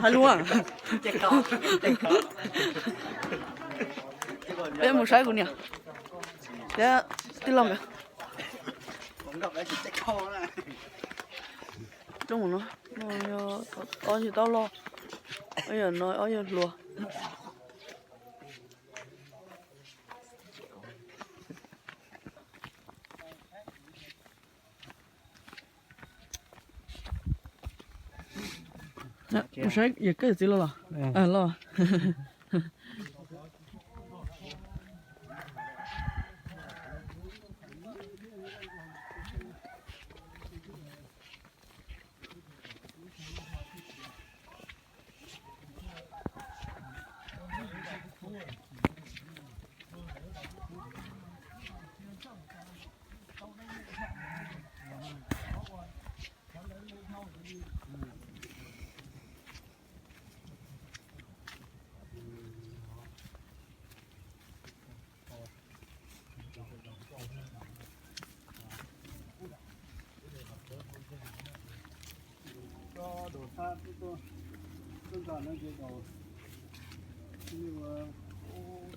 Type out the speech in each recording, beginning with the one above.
Hais lus, peb mus saib kuv niam thiab tij laug nkawd. Coj mus no, no yog ob yawg dab loj, ob yawg no ob yawg hluas. Saib yawg koj txiv loj los? Loj.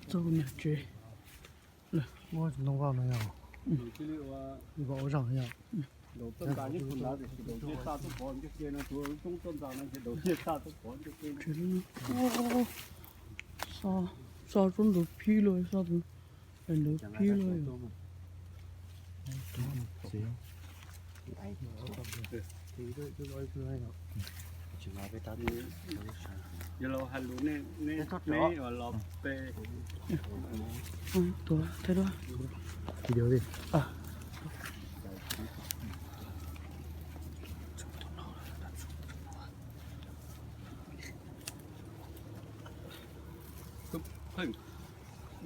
Txog niam tsev. Ua ntoo vaj no yog, ua ua zaug yog. Tsev no, so, so rub nrud phib lawm, so tus nrud phib lawm. Yog los hais lus ne, ne uas los pe. Tuav thaij duab.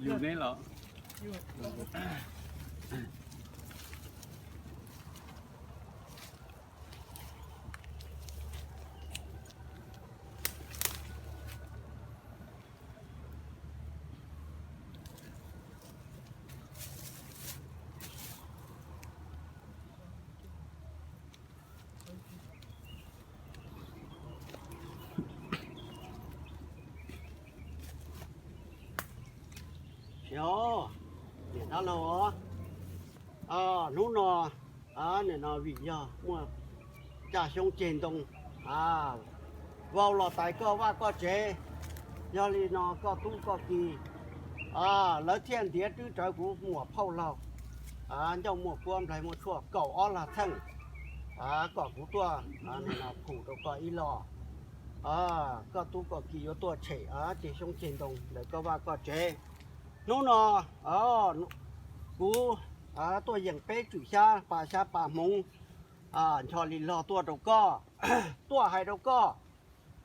Yus ne los. Niam dab laug, hnub no, nim no vim yog muaj caj xyoob ceg ntoo vau los tais koj vaj koj tsev. Yog li no koj tub koj ki, lawv thiaj ntiav rwb rawv kuv muam phauj laug Ncauj Muaj Kuab Nplaig Muaj Tshuaj kaum ob lag txheej, kom kuv tuaj phum rau koj ib lo. Koj tub koj ki yuav tuaj tshem ceg xyoob ceg ntoo ntawm koj vaj koj tsev. Hnub no kuv tuaj yeem peb tswm xyab pa xyab pa hmoov, ncho li log tuaj rau koj, tuaj hais rau koj.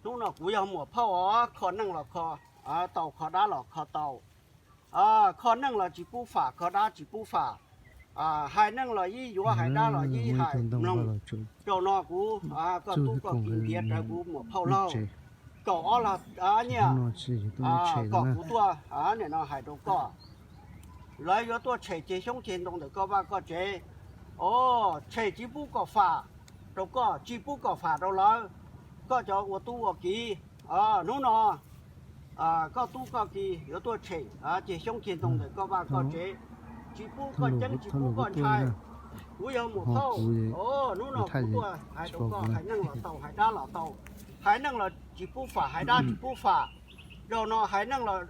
Hnub no kuv yog muam phauj os, kho neej los kho tau, kho dab los kho tau. Kho neej los tsis pub fam, kho dab tsis pub fam. Hais neej los yeej yuav, hais dab los yeej hais mloog. Zaum no kuv, koj tub koj ki ntiav rawv kuv muam phauj laug kaum ob lag nyiaj, kom kuv tuaj nim no hais rau koj. Lawv yuav tuaj tshem ceg xyoob ceg ntoo ntawm koj vaj koj tsev. Tshem tsis pub kom fam rau koj, tsis pub kom fam rau lawv, koj cov ua tub ua kiv. Hnub no koj tub koj ki yuav tuaj tshem ceg xyoob ceg ntoo ntawm koj vaj koj tsev, tsis pub koj ceeb tsis pub koj ntshai. Kuv yog muam phauj, hnub no kuv tuaj hais rau koj, hais neej los tau, hais dab los tau. Hais neej los tsis pub fam, hais dab tsis pub fam. Zaum no hais neej los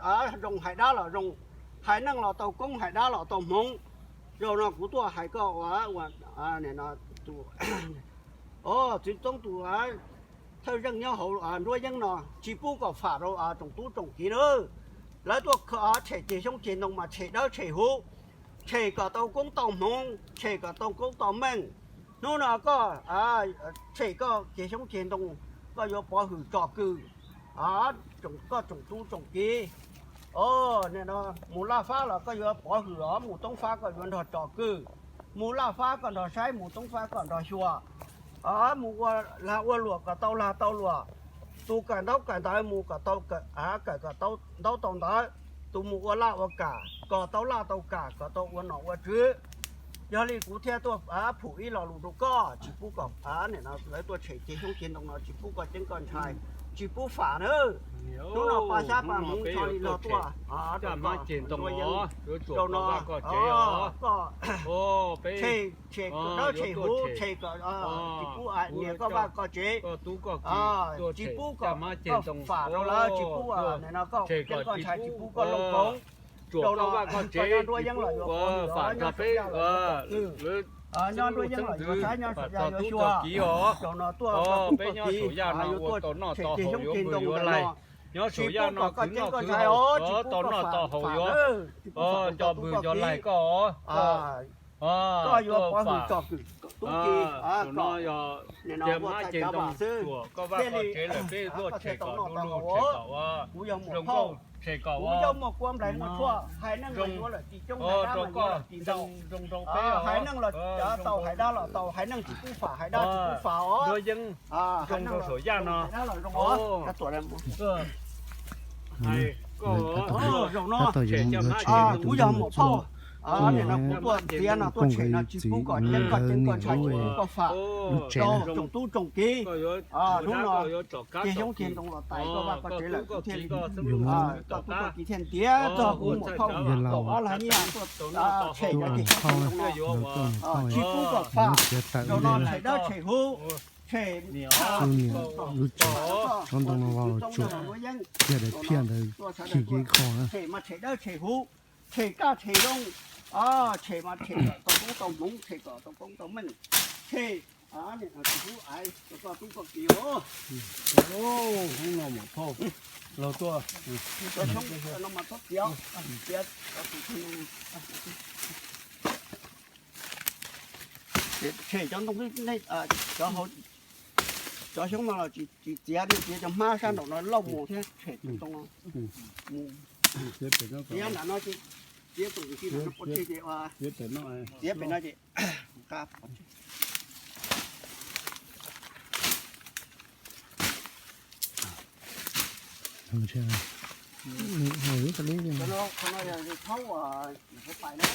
zoo, hais dab los zoo. Hais neej los tau koob, hais dab los tau hmoov. Zaum no kuv tuaj hais koj ua, ua, tus, txiv toob tus thawj zeej nyob hauv nruab yeeb no, tsis pub kom fam rau tsoom tub tsoom kiv nawb. Lawv tuaj tshem ceg xyoob ceg ntoo mas tshem dawb tshem huv, tshem kom tau koob tau hmoov, tshem kom tau koob tau meej. Hnub no koj tshem koj ceg xyoob ceg ntoo, koj yuav pov hwm tsom kwm koj tsoom tub tsoom kiv. Nim no mus laj fab los koj yuav pov hwm os, mus toob fab koj yuav nrog tsom kwm. Mus laj fab koj nrog saib, mus toob fab koj nrog xyuas. Mus ua lag ua luam kom tau lag tau luam, tus kawm ntaub kawm ntawv mus kom tau kawm kom tau ntaub tau ntawv, tus mus ua laj ua kam kom tau laj tau kam, kom tau ua nom ua tswv. Yog li kuv thiaj tuaj phum ib lo lus rau koj, tsis pub kom nim no lawv tuaj tshem ceg xyoob ceg ntoo no, tsis pub koj ceeb koj ntshai, tsis pub fam na. Hnub no paj xyab paj hmoov tso li los tuaj, coj mab ceg ntoo rau no, koj tshem, tshem dawb tshem huv, tshem kom tsis pub nias koj vaj koj tsev, tsis pub kom koj fam rau lawv, tsis pub nim no koj ceeb koj ntshai, tsis pub koj looj koov. Rau no koj nyob nruab yeeb los yuav fam nyob saum yaj los yuav, nyob nruab yeeb los yuav saib, nyob saum yaj yuav xyuas. Rau no tuaj koj tub koj kiv yuav tuaj tshem ceg xyoob ceg ntoo ntawm no, tsis pub kom koj ceeb koj ntshai os, tsis pub koj fam, tsis pub fam, koj tub koj kiv, koj yuav pov hwm tsom kwm tub ki. Nim no ua txhais cov vam xwb, thiaj li koj thiaj tau noj tau haus. Kuv yog muam phauj, kuv yog muaj kuab nplais muaj tshuaj, hais neej los yuav lawm tsis coob, hais dab los yuav lawm tsis ntau. Hais neej los tau, hais dab los tau, hais neej tsis pub fam, hais dab tsis pub fam os. Hais neej los zoo, hais dab los zoo os. Zaum no kuv yog muam phauj, nim no kuv tuaj txiav no tuaj tshem no tsis pub kom ceeb koj ceeb koj ntshai, tsis pub koj fam rau tsoom tub tsoom kiv. Hnub no ceg xyoob ceg ntoo los tais koj vaj koj tsev lawm, kuv thiaj li, koj tub koj kiv thiaj ntiav txog kuv muam phauj ob lag nyiaj tuaj tshem cov ceg xyoob ceg ntoo no, tsis pub kom fam. Zaum no tshem dawb tshem huv, tshem tsob ntoo no los tsuam, thiaj daim phiaj ntawd khi kiag ib qho na. Tshem mas tshem dawb tshem huv, tshem kaj tshem zoo, tshem mas tshem kom tau koob tau hmoov, tshem kom tau koob tau meej, tshem nim no tsis pub aiv rau koj tub koj kiv os. Hnub no muam phauj los tuaj, cov xyoob no mas txhob txiav, txiav cov tus tshem cov ntoo, cov, cov xyoob no los tsis txiav, nej txiav cov hmab sab nraum no lauj mus thiab tshem tus ntoo mus. Txiav nram no, txiav tus tsis nram no pov tseg ces, txiav pem no ces nqa pov tseg. Qhov no yog thaub pais no.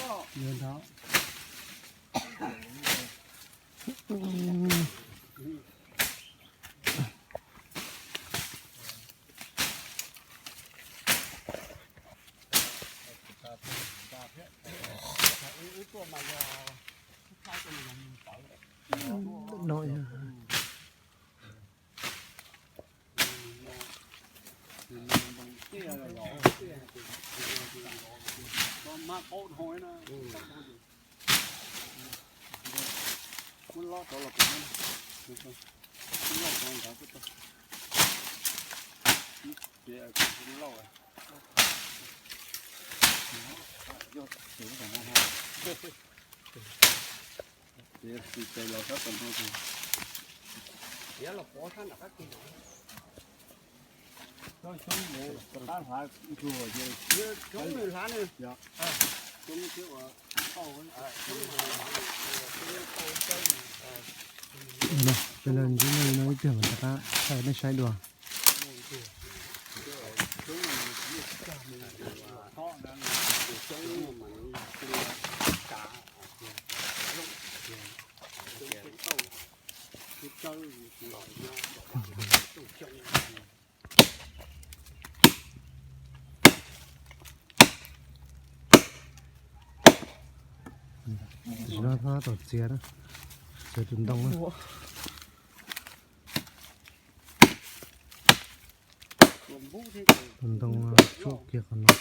No yog Peb los ntsib nej no ib pliag mas rov qab thaij nej saib dua. Tam sim no tab tom txiav, txiav tus ntoo na. Tus ntoo tsuam kiag qhov no.